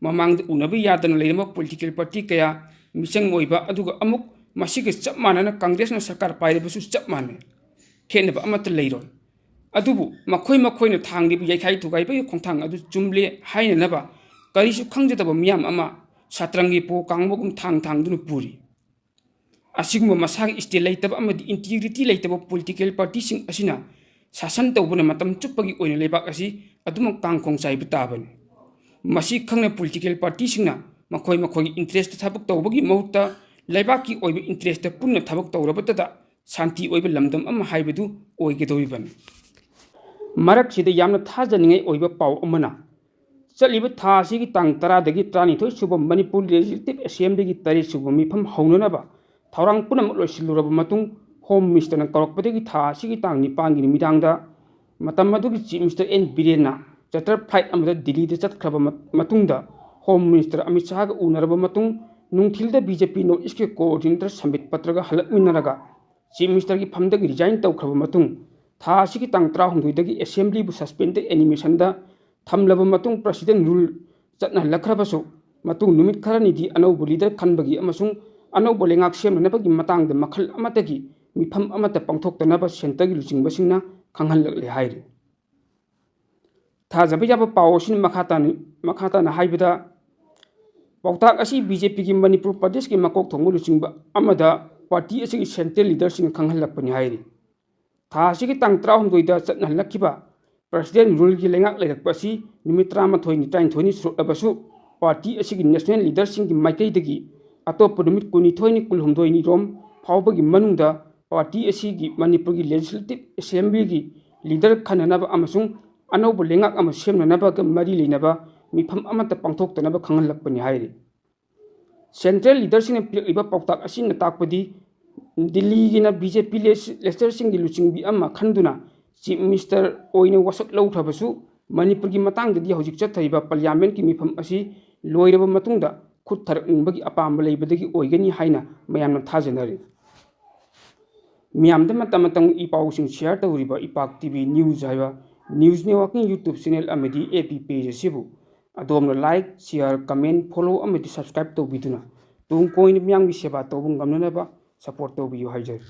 ꯃꯃꯥꯡꯗ ꯎꯅꯕ ꯌꯥꯗꯅ ꯂꯩꯔꯝꯕ political party ꯀꯌꯥ ꯃꯤꯆꯪ ꯑꯣꯏꯕ, ꯑꯗꯨꯒ ꯑꯃꯨꯛ ꯃꯁꯤꯒ ꯆꯞ ꯃꯥꯟꯅꯅ Congressꯅ ꯁꯔꯀꯥꯔ ꯄꯥꯏꯔꯕꯁꯨ ꯆꯞ ꯃꯥꯟꯅꯩ꯫ ꯈꯦꯠꯅꯕ ꯑꯃꯠꯇ ꯂꯩꯔꯣꯏ꯫ ꯑꯗꯨꯕꯨ ꯃꯈꯣꯏ ꯃꯈꯣꯏꯅ ꯊꯥꯡꯂꯤꯕ ꯌꯩꯈꯥꯏ ꯊꯨꯒꯥꯏꯕꯒꯤ ꯈꯣꯡꯊꯥꯡ ꯑꯗꯨ ꯆꯨꯝꯂꯦ ꯍꯥꯏꯅꯅꯕ ꯀꯔꯤꯁꯨ ꯈꯪꯖꯗꯕ ꯃꯤꯌꯥꯝ ꯑꯃ ꯁꯥꯇ꯭ꯔꯪꯒꯤ ꯄꯣ ꯀꯥꯡꯕꯒꯨꯝ ꯊꯥꯡ ꯊꯥꯡꯗꯨꯅ ꯄꯨꯔꯤ꯫ ꯑꯁꯤꯒꯨꯝꯕ ꯃꯁꯥꯒꯤ style ꯂꯩꯇꯕ ꯑꯃꯗꯤ integrity ꯂꯩꯇꯕ political partyꯁꯤꯡ ꯑꯁꯤꯅ ꯁꯥꯁꯟ ꯇꯧꯕꯅ ꯃꯇꯝ ꯆꯨꯞꯄꯒꯤ ꯑꯣꯏꯅ ꯂꯩꯕꯥꯛ ꯑꯁꯤ ꯑꯗꯨꯃꯛ ꯀꯥꯡꯈꯣꯡ ꯆꯥꯏꯕ ꯇꯥꯕꯅꯤ꯫ ꯃꯁꯤ ꯈꯪꯅ political partyꯁꯤꯡꯅ ꯃꯈꯣꯏ ꯃꯈꯣꯏꯒꯤ interestꯇ ꯊꯕꯛ ꯇꯧꯕꯒꯤ ꯃꯍꯨꯠꯇ ꯂꯩꯕꯥꯛꯀꯤ ꯑꯣꯏꯕ interestꯇ ꯄꯨꯟꯅ ꯊꯕꯛ ꯇꯧꯔꯕꯇꯗ ꯁꯥꯟꯇꯤ ꯑꯣꯏꯕ ꯂꯝꯗꯝ ꯑꯃ ꯍꯥꯏꯕꯗꯨ ꯑꯣꯏꯒꯗꯧꯔꯤꯕꯅꯤ꯫ ꯃꯔꯛꯁꯤꯗ ꯌꯥꯝꯅ ꯊꯥꯖꯅꯤꯡꯉꯥꯏ ꯑꯣꯏꯕ ꯄꯥꯎ ꯑꯃꯅ, ꯆꯠꯂꯤꯕ ꯊꯥ ꯑꯁꯤꯒꯤ ꯇꯥꯡ ꯇꯔꯥꯗꯒꯤ ꯇꯔꯥꯅꯤꯊꯣꯏ ꯁꯨꯕ ꯃꯅꯤꯄꯨꯔ Legislative Assemblyꯒꯤ ꯇꯔꯦꯠ ꯁꯨꯕ ꯃꯤꯐꯝ ꯍꯧꯅꯅꯕ ꯊꯧꯔꯥꯡ ꯄꯨꯝꯅꯃꯛ ꯂꯣꯏꯁꯤꯜꯂꯨꯔꯕ ꯃꯇꯨꯡ, Home Ministerꯅ ꯀꯧꯔꯛꯄꯗꯒꯤ ꯊꯥ ꯑꯁꯤꯒꯤ ꯇꯥꯡ ꯅꯤꯄꯥꯟꯒꯤ ꯅꯨꯃꯤꯗꯥꯡꯗ ꯃꯇꯝ ꯑꯗꯨꯒꯤ Chief Minister ꯑꯦꯟ ꯕꯤꯔꯦꯟꯅ charter flight ꯑꯃꯗ ꯗꯤꯜꯂꯤꯗ ꯆꯠꯈ꯭ꯔꯕ ꯃ-, ꯃꯇꯨꯡꯗ, Home Minister ꯑꯃꯤꯠ ꯁꯥꯍꯒ ꯎꯅꯔꯕ ꯃꯇꯨꯡ, ꯅꯨꯡꯊꯤꯜꯗ BJP North Eastꯀꯤ coordinator ꯁꯝꯕꯤꯠ ꯄꯇ꯭ꯔꯒ ꯍꯜꯂꯛꯃꯤꯟꯅꯔꯒ Chief Ministerꯒꯤ ꯐꯝꯗꯒꯤ resign ꯇꯧꯈ꯭ꯔꯕ ꯃꯇꯨꯡ, ꯊꯥ ꯑꯁꯤꯒꯤ ꯇꯥꯡ ꯇꯔꯥꯍꯨꯝꯗꯣꯏꯗꯒꯤ Assemblyꯕꯨ suspended animationꯗ ꯊꯝꯂꯕ ꯃꯇꯨꯡ, President rule ꯆꯠꯅꯍꯜꯂꯛꯈ꯭ꯔꯕꯁꯨ, ꯃꯇꯨꯡ ꯅꯨꯃꯤꯠ ꯈꯔꯅꯤꯗꯤ ꯑꯅꯧꯕ leader ꯈꯟꯕꯒꯤ ꯑꯃꯁꯨꯡ ꯑꯅꯧꯕ ꯂꯩꯉꯥꯛ ꯁꯦꯝꯅꯅꯕꯒꯤ ꯃꯇꯥꯡꯗ ꯃꯈꯜ ꯑꯃꯠꯇꯒꯤ ꯃꯤꯐꯝ ꯑꯃꯠꯇ ꯄꯥꯡꯊꯣꯛꯇꯅꯕ centreꯒꯤ ꯂꯨꯆꯤꯡꯕꯁꯤꯡꯅ ꯈꯪꯍꯜꯂꯛꯂꯦ ꯍꯥꯏꯔꯤ꯫ ꯊꯥꯖꯕ ꯌꯥꯕ ꯄꯥꯎ ꯑꯁꯤꯅ ꯃꯈꯥ ꯇꯥꯅ, ꯃꯈꯥ ꯇꯥꯅ ꯍꯥꯏꯕꯗ, ꯄꯥꯎꯇꯥꯛ ꯑꯁꯤ BJPꯒꯤ ꯃꯅꯤꯄꯨꯔ ꯄ꯭ꯔꯗꯦꯁꯀꯤ ꯃꯀꯣꯛ ꯊꯣꯡꯕ ꯂꯨꯆꯤꯡꯕ ꯑꯃꯗ party ꯑꯁꯤꯒꯤ central leaderꯁꯤꯡꯅ ꯈꯪꯍꯜꯂꯛꯄꯅꯤ ꯍꯥꯏꯔꯤ꯫ ꯊꯥ ꯑꯁꯤꯒꯤ ꯇꯥꯡ ꯇꯔꯥꯍꯨꯝꯗꯣꯏꯗ ꯆꯠꯅꯍꯜꯂꯛꯈꯤꯕ President ruleꯒꯤ ꯂꯩꯉꯥꯛ ꯂꯩꯔꯛꯄ ꯑꯁꯤ ꯅꯨꯃꯤꯠ ꯇꯔꯥꯃꯥꯊꯣꯏꯅꯤ, ꯇꯔꯥꯅꯤꯊꯣꯏꯅꯤ ꯁꯨꯔꯛꯂꯕꯁꯨ, party ꯑꯁꯤꯒꯤ national leaderꯁꯤꯡꯒꯤ ꯃꯥꯏꯀꯩꯗꯒꯤ ꯑꯇꯣꯞꯄ ꯅꯨꯃꯤꯠ ꯀꯨꯟꯅꯤꯊꯣꯏꯅꯤ, ꯀꯨꯟꯍꯨꯝꯗꯣꯏꯅꯤ ꯔꯣꯝ ꯐꯥꯎꯕꯒꯤ ꯃꯅꯨꯡꯗ party ꯑꯁꯤꯒꯤ ꯃꯅꯤꯄꯨꯔꯒꯤ Legislative Assemblyꯒꯤ leader ꯈꯟꯅꯅꯕ ꯑꯃꯁꯨꯡ ꯑꯅꯧꯕ ꯂꯩꯉꯥꯛ ꯑꯃ ꯁꯦꯝꯅꯅꯕꯒ ꯃꯔꯤ ꯂꯩꯅꯕ ꯃꯤꯐꯝ ꯑꯃꯠꯇ ꯄꯥꯡꯊꯣꯛꯇꯅꯕ ꯈꯪꯍꯜꯂꯛꯄꯅꯤ ꯍꯥꯏꯔꯤ꯫ Central leaderꯁꯤꯡꯅ ꯄꯤꯔꯛꯂꯤꯕ ꯄꯥꯎꯇꯥꯛ ꯑꯁꯤꯅ ꯇꯥꯛꯄꯗꯤ, ꯗꯤꯜꯂꯤꯒꯤꯅ BJP legis-, legislatorꯁꯤꯡꯒꯤ ꯂꯨꯆꯤꯡꯕꯤ ꯑꯃ ꯈꯟꯗꯨꯅ Chief Minister ꯑꯣꯏꯅ ꯋꯥꯁꯛ ꯂꯧꯈ꯭ꯔꯕꯁꯨ, ꯃꯅꯤꯄꯨꯔꯒꯤ ꯃꯇꯥꯡꯗꯗꯤ ꯍꯧꯖꯤꯛ ꯆꯠꯊꯔꯤꯕ Parliamentꯀꯤ ꯃꯤꯐꯝ ꯑꯁꯤ ꯂꯣꯏꯔꯕ ꯃꯇꯨꯡꯗ ꯈꯨꯠ ꯊꯥꯔꯛꯅꯤꯡꯕꯒꯤ ꯑꯄꯥꯝꯕ ꯂꯩꯕꯗꯒꯤ ꯑꯣꯏꯒꯅꯤ ꯍꯥꯏꯅ ꯃꯌꯥꯝꯅ ꯊꯥꯖꯅꯔꯤ꯫ ꯃꯤꯌꯥꯝꯗ ꯃꯇꯝ ꯃꯇꯝꯒꯤ ꯏ ꯄꯥꯎꯁꯤꯡ share ꯇꯧꯔꯤꯕ ꯏꯄꯥꯛ T V news ꯍꯥꯏꯕ news networking YouTube channel ꯑꯃꯗꯤ F B page ꯑꯁꯤꯕꯨ ꯑꯗꯣꯝꯅ like, share, comment, follow ꯑꯃꯗꯤ subscribe ꯇꯧꯕꯤꯗꯨꯅ ꯇꯨꯡ ꯀꯣꯏꯅ ꯃꯤꯌꯥꯝꯒꯤ ꯁꯦꯕꯥ ꯇꯧꯕ ꯉꯝꯅꯅꯕ support ꯇꯧꯕꯤꯌꯨ ꯍꯥꯏꯖꯔꯤ꯫